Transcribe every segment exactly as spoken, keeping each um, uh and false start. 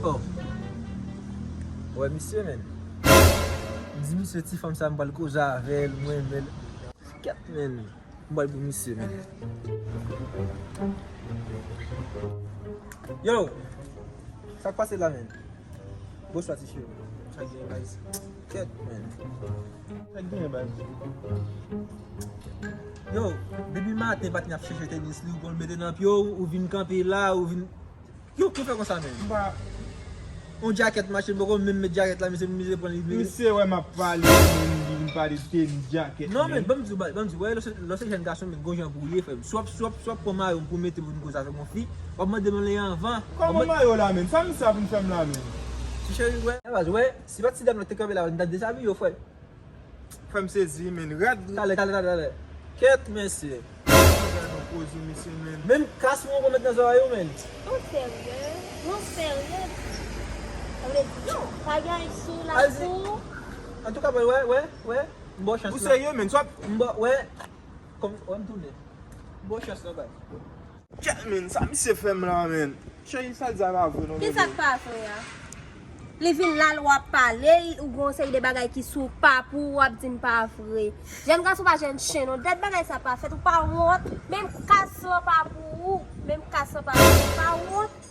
Oh. Wè misye, men. M di misye, ti fanm sa, m pral koze avè l, mwen, men. Kèt, men. M pral pou misye, men. Yo! Sa k pase la, men? Bonswa, ti cheri. Sa k gen, baz? Kèt, men. Sa k gen, baz? Yo, depi maten, patnè ap chèche tenis li, ou konn mete nan pye w, ou vin kanpe la, ou vin Yo, ki fè konsa, men? M pa. On djakèt mache, m poko menm met djakèt la, misye, misye pran li, men. Misye wè m ap pale, men li vin pale de tenis, djakèt. Non, men, ban m di w, ban m di w, wè, lè w se, lè w se jèn gason, men gon jan pou w ye, frè m. Si w ap, si w ap, si w ap pran mayo m pou mete pou n koze avèk yon fi, w ap mande m li anvan. Kòman mayo la, men? Sa misye ap vin fè m la, men? Ti cheri, wè, baz, wè, si pa ti dam nan te kanpe la, n ta dezabiye w, frè. Frè m sezi, men, rad. Talè, talè, talè, talè. Kèt, mesye. Gad yon koze, mesye, men. Menm kas mwen pou met nan zòrèy ou, men. Nou serye? Nou serye? Sa vle di, pa gen anyen sou la pou. Antouka, wè, wè, wè. M ba w chans la. Ou serye, men? M ba, wè. Kòm, wè, m tounen. M ba w chans la, baz. Kèt, men, sa misye fè m la, men. Cheri, sa l di a pa vre, non, men. Kisa k pa vre a? Li vin la, l w ap pale, ou gen yon seri de bagay ki sou pa pou ou, w ap di m pa vre. Jèn gason pa jèn chen, non. Dat bagay sa pa fèt, ou pa wont. Menm kas lan pa pou ou, menm kas lan pa pou ou, ou pa wont.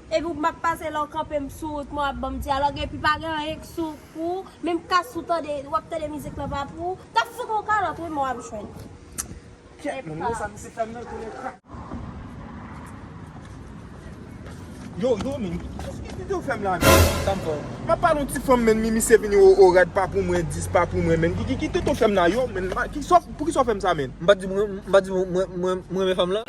Epi w ap pase la, w kanpe m sou wout mwen, w ap ban m dyalòg, epi pa gen anyen k sou pou ou. Menm kas ou tande, w ap tande mizik lan pa pou ou. T ap fout yon kalòt, wi, men w ap jwenn. Kèt, men, sa misye fè m nan koulè krak. Yo, yo, men, kisa w fè m la, men? Sa m fè w? M ap pale yon ti fanm, men, mi misye vini o, o rad pa pou mwen, dis pa pou mwen, men. Ki, ki, ki toto fè m la, yo, men, ma, ki, sa, pou ki sa w fè m sa, men? M pa t di mwen, m pa t di mwen, mwen, mwen, mwen renmen fanm lan.